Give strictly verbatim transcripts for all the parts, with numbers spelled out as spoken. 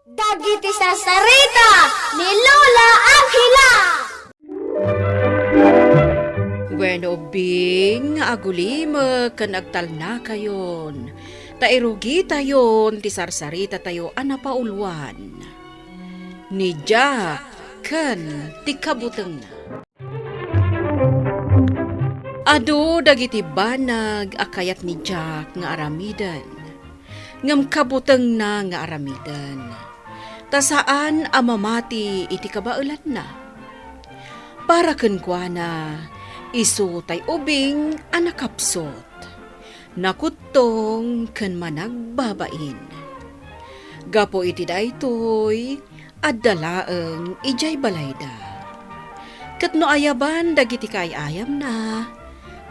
Dagiti sarsarita ni Lola Angela. Wen ubbing nga agulimek ken agtalnakayon, ta irugitayon ti sarsarita tayo a napauluan. Ni Jack ken ti kabutengna. Adu dagiti banag a kayat ni Jack nga aramiden, ngem kabutengna nga aramiden, ta saan a mamati iti kabaelanna. Para kenkuana, isu tay ubing a nakapsut, nakuttong ken managbabain. Gapu iti daytoy, adda laeng idiay balayda. Ket no ayaban dagiti kaay-ayamna,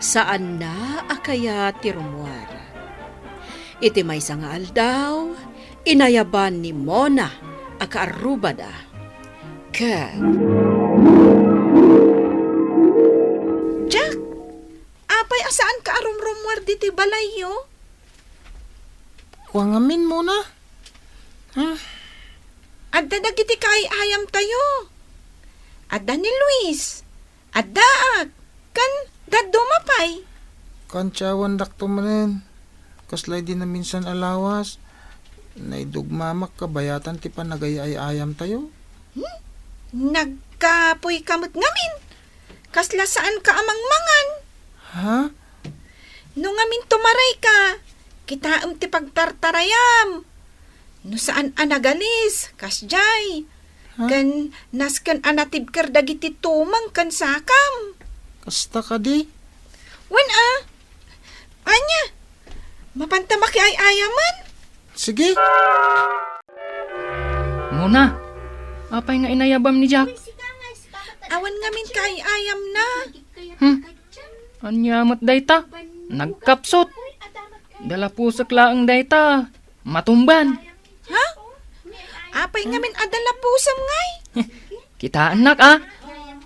saanna a kayat ti rummuar. Iti maysa nga aldaw, inayaban ni Mona a kaarrubada. Ket Jack, apay a saanka a rumrummuar ditoy balayyo? Kua ngamin, Mona. Hmm? Adda dagiti kaay-ayamtayo. Adda ni Luis. Addaak. Ken dadduma pay. Kuan ti awandakto manen. Kasla idi naminsan a lawas, naidugmamak kabayatan ti panagay-ay-ayamtayo. Hmm? Nagkapoyka met ngamin. Kasla saanka a mangmangan. Ha? No ngamin tumarayka, kitaem ti pagtartarayam. No saan a nagalis, kasdiay. Ha? Ken nasken a natibker dagiti tumang ken sakam. Kasta kadi? Wen a. Ania? Mapanta makiay-ayaman? Sige. Mona, apay nga inayabam ni Jack? Awan ngamin kaay-ayamna. Hmm? Ania met dayta? Nagkapsut. Dalapusek laeng dayta. Matumban. Ha? Apay ngamin a dalapusem ngay? Kitaennak, a?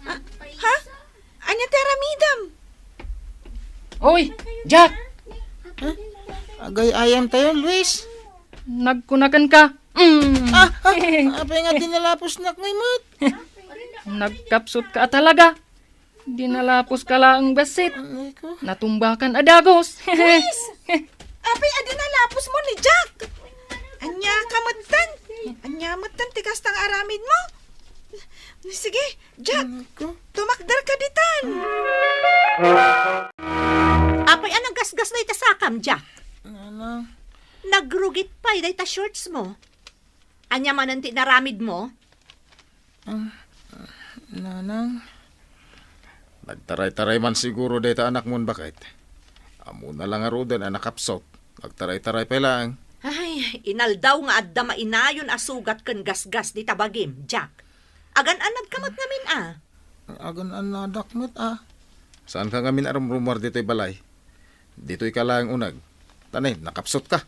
Ah, ha? Ania ti aramidem? Oy, Jack! Ha? Agay-ayamtayo, Luis. Nagkuna kenka. Mm. Ah, ah, apay nga dinalapusnak ngay met? Nagkapsutka a talaga. Dinalapuska laeng bassit. Aray ko. Natumbakan a dagus. Luis! Apay a dinalapusmo ni Jack? Ania ka metten? Ania metten ti kasta nga aramidmo? Sige, Jack, aray ko, tumakderka ditan. Apay a naggasgas dayta sakam, Jack? Nanang. Nagrugit pay dayta shortsmo. Ania manen ti inaramidmo? Ah, Nanang. Nagtaray-taray man siguro dayta anakmon, baket. Ammona la ngaruden a nakapsut. Nagtaray-taray pay laeng. Ay, inaldaw nga adda mainayon a sugat ken gasgas dita bagim, Jack. Agan-annadka met ngamin a. Agan-annadak met a. Saanka ngamin a rumrumuar ditoy balay? Ditoyka laeng uneg. Tani, nakapsutka.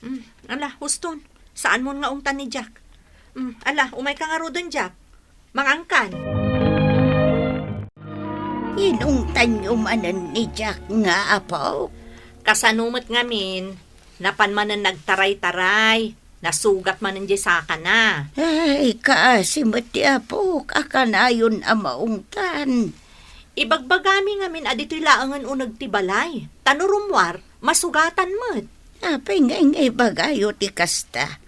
Mm, ala, huston. Saanmon nga ungtan ni Jack. Mm, ala, umayka ngaruden, Jack. Mangankan. Inungtanyo manen ni Jack nga apo? Kasano met ngamin, napan manen nagtaray-taray. Nasugat manen diay sakana. Ay, kaasi met ti apok a kanayon a maungtan. Ibagbagami ngamin a ditoy laengen uneg ti balay. Ta no rummuar, masugatan met. Apay nga ibagayo ti kasta?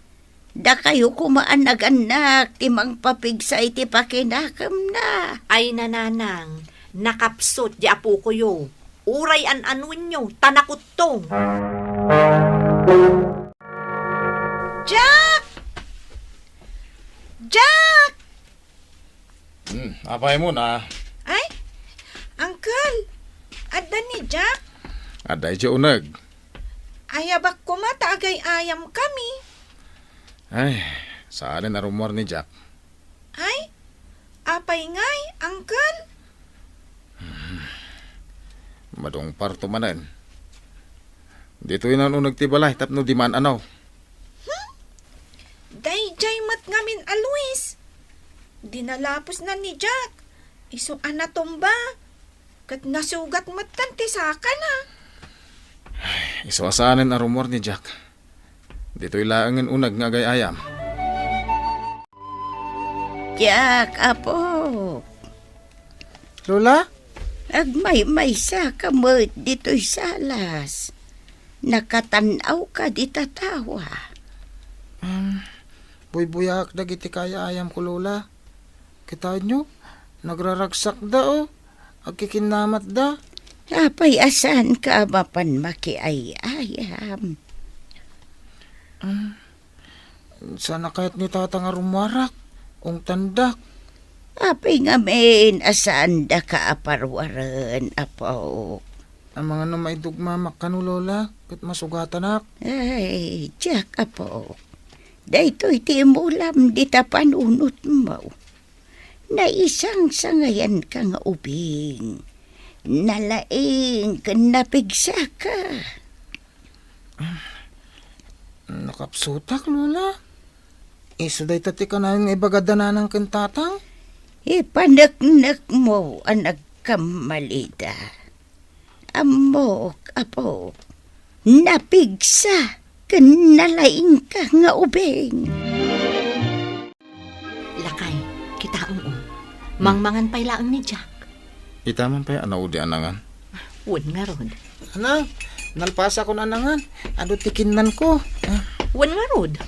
Dakayo koma a nagannak ti mangpapigsa iti pakinakemna. Ay, nanang, nakapsut di apokoyo. Uray an-anuenyo, ta nakuttong. Jack! Jack! Hmm, apay mo na? Ay, Uncle, adda ni Jack? Adda idiay uneg. Ayabak koma ta agay-ayamkami. Ay, saanen a rummuar ni Jack. Ay, apay ngay, Uncle? Madungparto manen. Ditoy nan uneg ti balay tapno di maan-anaw. Hmm? Daydiay met ngamin a Luis. Dinalapusna ni Jack. Isu a natumba. Ket nasugat metten ti sakana. Isu a saanen a rummuar ni Jack. Ditoy laengen uneg nga agay-ayam. Diak, apo. Lola? Agmaymaysa ka met ditoy salas. Nakatan-aw ka di tatawa. Um, buybuyaak dagiti kaay-ayam ko, Lola. Kitaenyo, nagraragsakda, o. Agkikinnamatda. Apay a saan ka a mapan makiay-ayam? Um, Saan a kayat ni Tata nga rummuarak? Ungtandak. Apay ngamin a saandaka a paruaren, apo? Amangan no maidugmamak kano, Lola, ket masugatanak. Ay, diak, apo. Daytoy ti imulam dita panunotmo. Naisangsangayanka nga ubing. Nalaing ken napigsaka. Nakapsutak, Lola. Isu dayta ti kanayon nga ibagada nanang ken tatang? Ipaneknekmo a nagkammalida. Ammok, apo, napigsa ken nalaingka nga ubing. Lakay, kitaem, o. Mangmangan pay laeng ni Jack. Ita man pay a naudi a nangan. Wen ngarud. Nanang, nalpasakon a nangan. Adu ti kinnanko. Ah. Wen ngarud.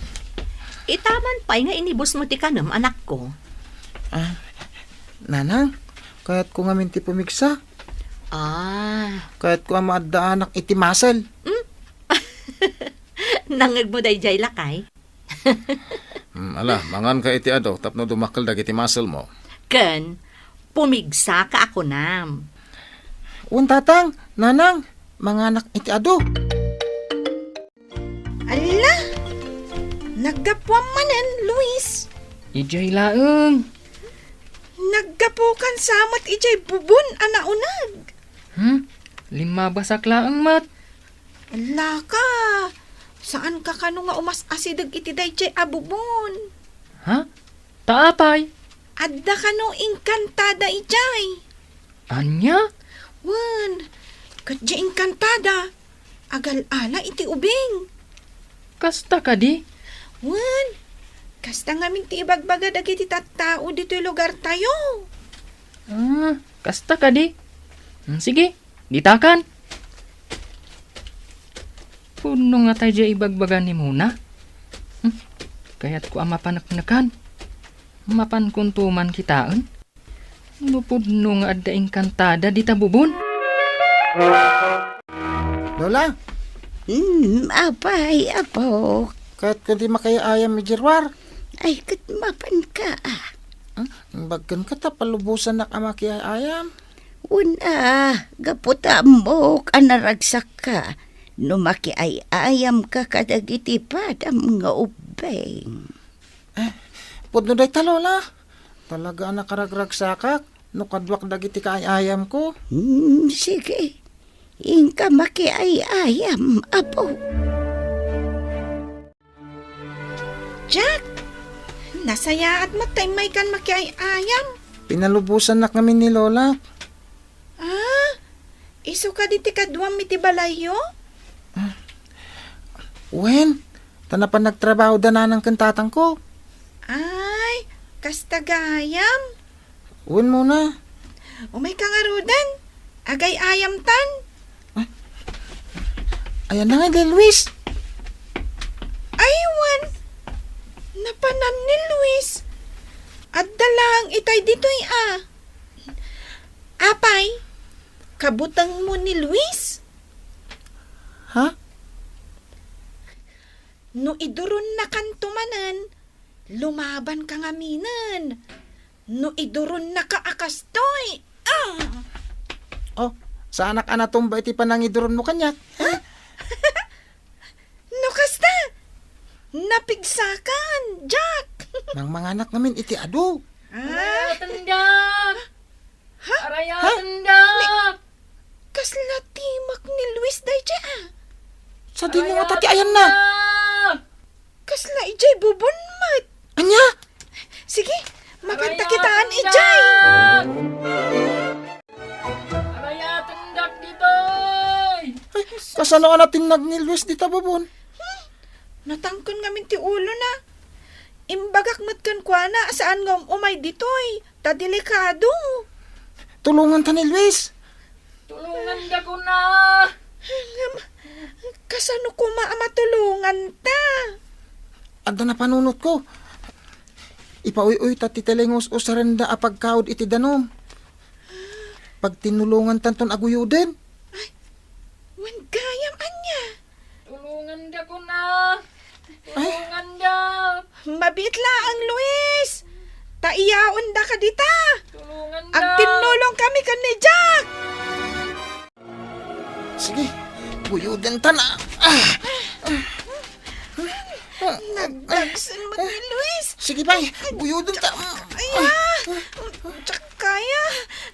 Ita man pay nga inibusmo ti kanem, anakko. Ah, Nanang, kayatko ngamin ti pumigsa. Ah. Kayatko a maaddaanak iti muscle. Hmm? Nangngegmo daydiay, lakay? Hmm, ala, manganka iti adu tapno dumakkel dagiti muscle mo. Ken, pumigsaka a kunam. Wen, tatang, nanang, manganak iti adu. Alla! Naggapuam manen, Luis. Idiay laeng. Naggapukan sa met idiay bubon a nauneg. Hmm? Limmabasak laeng met. Allaka, saanka kano nga umas-asideg iti daydiay a bubon? Ha? Ta apay? Adda kano inkantada idiay? Ania? Wen, ket diay inkantada, agal-ala iti ubing. Kasta kadi? Wen, kasta ngamin ti ibagbaga dagiti tattao ditoy lugartayo. Ah, kasta kadi? Hmm, sige, ditakan. Pudno nga ta diay ibagbaga ni Mona. Hmm, kayatko a mapaneknekan. Mapankonto man kitaen. No pudno nga adda inkantada dita bubon. Lola? Hmm, apay, apo? Kayatko ti makiay-ayam idiay ruar. Ay, ket mapanka, ah. Hmm? Imbag kenka ta palubosannak a makiay-ayam. Wen a, gapu ta ammok a naragsakka no makiay-ayamka kadagiti padam nga ubbing. Eh, pudno dayta, Lola. Talaga a nakaragragsakak no kaduak dagiti kaay-ayamko. Hmm, sige. Inka makiay-ayam, apo. Jack, nasayaat met ta immaykan makiay-ayam. Pinalubosannak ngamin ni Lola. Ah, isu kadi ti kaduam iti balayyo? Ah, wen, ta napan nagtrabaho da nanang ken tatangko. Ay, kasta gayam. Wen, Mona. Umayka ngaruden. Agay-ayamtan. Ay, ayanna ngay ni Luis? Ay, wen. Napanan ni Luis. Adda laeng itay ditoy, a. Apay, kabutengmo ni Luis? Ha? No idurunnakanto manen, lumabanka ngaminen. No iduronnaka a kastoy. Ah! Oh, saanak a natumba iti panangiduronmo kaniak. Ha? No kasta, napigsakan, Jack. Mangmanganak ngamin iti adu. Ah? Arayaten, Jack! Ha? Arayaten, Jack! Kasla timek ni Luis daydiay, a. Sadino ngata ti ayanna? Kasla idiay bubon met. Ania? Sige, mapanta kitaan idiay. Arayatendak ditoy! Ay, kasano a natinnag ni Luis dita bubon? Hmm, natangken ngamin ti ulona. Imbagak met kenkuana a saan nga um-umay ditoy, ta delikado. Tulonganta ni Luis. Tulonganda kuna. Ngem, kasano koma a matulonganta? Adda napanunotko. Ipauyuyta ti talingos-usarenda a pagkaud iti danum. Pagtinulongantanton a guyoden. Ay, wen gayam ania? Tulonganda kuna. Ay. Tulonganda. Mabiit laeng, Luis. Ta iyaondaka dita. Tulonganda. Agtinnulong kami ken ni Jack. Sige, guyoden ta na. Ah. Nagdagsen met ni Luis. Sige, bay, guyoden ta. Ay, ah. Jack, kaya.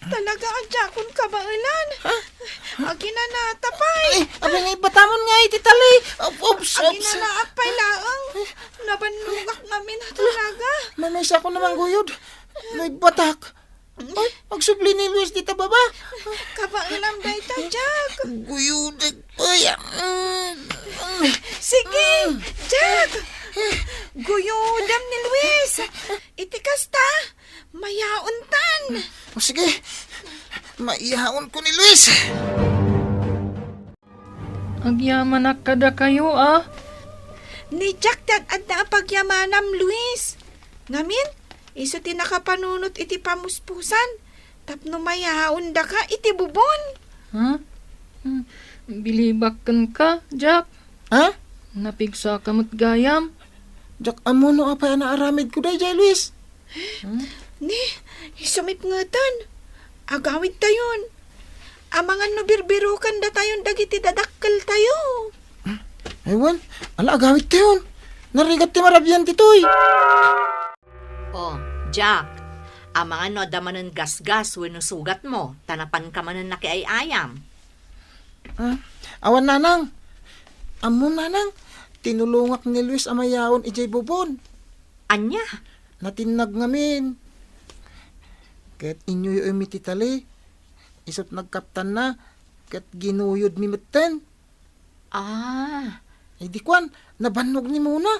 Talaga, Jack, kun kabaelan. Ha? Aginanata pay. Ay, abay nga ibatamon nga iti tali. Op, ops, ops. Aginanaak pay laeng. Nabannogak ngamin a talaga. Mamaysa ako naman guyod. Naibatak. Ay, agsubli ni Luis dita baba. Kabaelam dayta, Jack. Guyodek pay. Sige, Jack. Guyodem ni Luis. Iti kasta, mayaontan. O sige, maiyaonko ni Luis. Agyamanak kadakayo, a. Ni Jack ti ad-adda a pagyamanam, Luis. Ngamin, isu ti nakapanunot iti pamuspusan tapno mayaondaka iti bubon. Ha? Hmm, bilibak kenka, Jack. Ha? Napigsaka met gayam. Jack, ammono apay a naaramidko daydiay, Luis? Hmm? Ni, sumipngeten. Agawidtayon. Amangan no birbiroken datayon dagiti dadakkeltayo. Ay, wen, ala, agawidtayon. Narigat ti marabian ditoy. O, Jack, amangan no adda manen gasgas wenno sugatmo, ta napanka manen nakiay-ayam. Ah, awan, nanang. Ammom, nanang, tinulongak ni Luis a mayaon idiay bubon. Ania? Natinnag ngamin. Ket inyuyuymi ti tali. Isut' nagkaptanna, ket ginuyodmi metten. Ah. Idi kuan, nabannog ni Mona.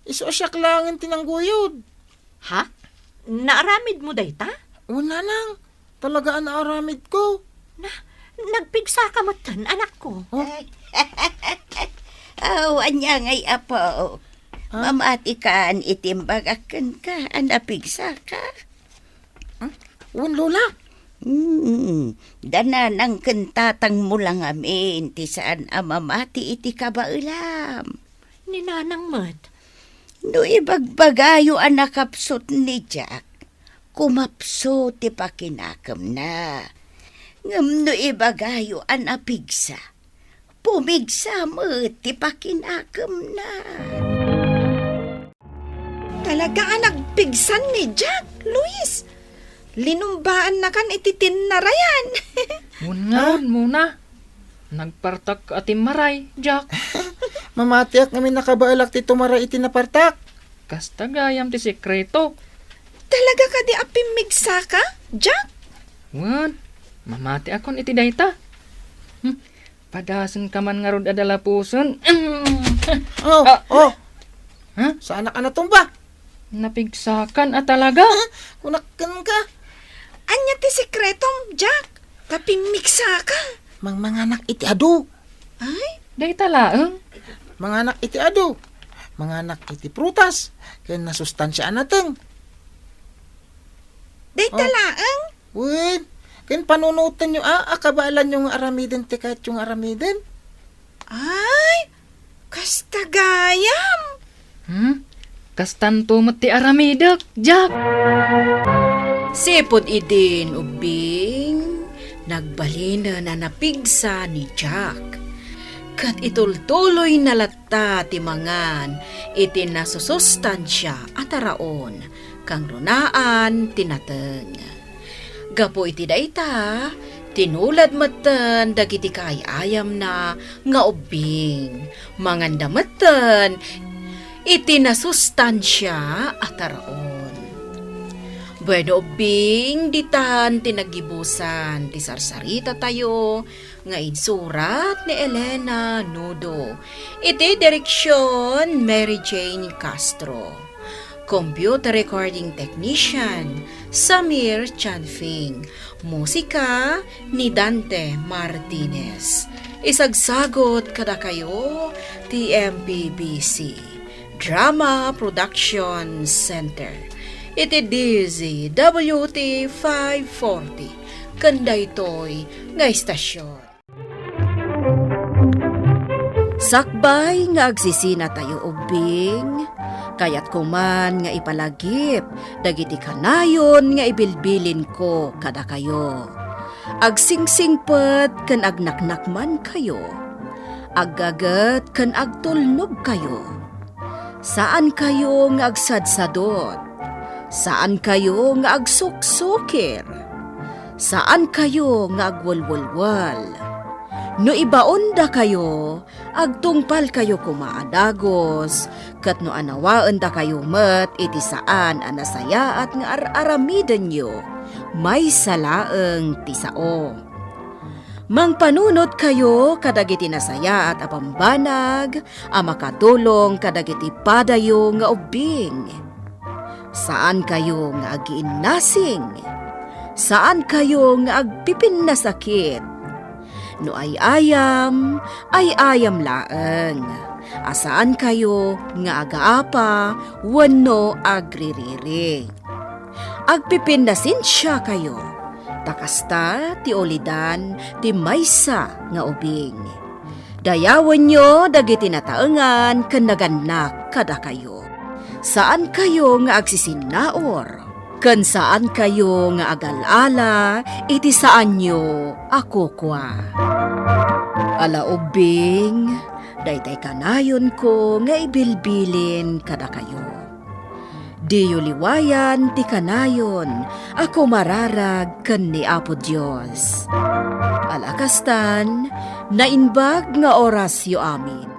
Isu a siak laengen ti nangguyod. Ha? Naaramidmo dayta? Wen, nanang. Talaga a naaramidko. Na, nagpigsaka metten, anakko. Oh? Aw, ania ngay, apo? Ha? Mamatikan iti imbagak kenka a napigsaka? Hmm? Wen, Lola. Hmm, da nanang ken tatangmo la ngamin ti saan a mamati iti kabaelam. Ni nanang met. No ibagbagayo a nakapsut ni Jack, kumapsut ti pakinakemna. Ngem no ibagayo a napigsa, pumigsa met ti pakinakemna. Talaga a nagpigsan ni Jack, Luis. Linumbaannakan iti tinnarayan. Wen ngarud, Mona. Nagpartak a timmaray, Jack. Mamatiak ngamin a kabaelak ti tumaray iti napartak. Kasta gayam ti sekreto. Talaga kadi a pimmigsaka, Jack? Wen, mamatiakon iti dayta. Hmm, padasenka man ngarud a dalapusen. Oh, ah, oh. Ha? Saanak a natumba? Napigsakan a talaga? Kunak kenka. Ania ti sekretom, Jack? Ta pimmigsaka. Mang-, manganak iti adu. Ay? Dayta laeng? Manganak iti adu. Manganak iti prutas. Ken nasustansia a nateng. Dayta laeng? Wen, ken panunotenyo a, a kabaelanyo nga aramiden ti kayatyo nga aramiden. Ay, kasta gayam. Hmm? Kastanto met ti aramidek, Jack. Sipud idin ubbing, nagbalinen a napigsa ni Jack. Ket itultuloyna latta ti mangan iti nasusustansia a taraon, kangrunaan ti nateng. Gapu iti dayta, tinulad metten dagiti kaay-ayamna nga ubbing. Manganda metten iti nasustansia a taraon. Bueno, ubbing, ditan ti naggibusan ti sarsaritatayo nga insurat ni Elena Nudo. Iti direksion, Mary Jane Castro. Computer recording technician, Samir Chanfing. Musika ni Dante Martinez. Isagsagot kadakayo ti M P B C Drama Production Center. Iti D Z W T five forty, ken daytoy nga istasyon. Sakbay nga agsisinatayo ubbing, kayatko man nga ipalagip dagiti kanayon nga ibilbilinko kadakayo. Agsingsingpet ken agnaknakmankayo, aggaget ken agtulnogkayo. Saankayo nga agsadsadot. Saankayo nga agsuksukir. Saankayo nga agwelwelwel. No ibaondakayo, agtungpalkayo koma a dagus, ket no anawaendakayo met iti saan a nasayaat nga ar-aramidenyo, maysa laeng ti sao. Mangpanunotkayo kadagiti nasayaat a bambanag a makatulong kadagiti padayo nga ubbing. Saankayo nga agiinnasing. Saankayo nga agpipinnasakit. No ay-ayam, ay-ayam laeng. A saankayo nga agaapa wenno agririri. Agpipinnasensiakayo, ta kasta ti ulidan ti maysa nga ubing. Dayawenyo dagiti nataengan ken nagannak kadakayo. Saankayo nga agsisinnaur, ken saankayo nga agal-ala iti saanyo a kukua. Ala ubbing, daytay kanayonko nga ibilbilin kadakayo. Diyo liwayan ti kanayon a kumararag ken ni Apo Dios. Ala kastan, naimbag nga orasyo amin.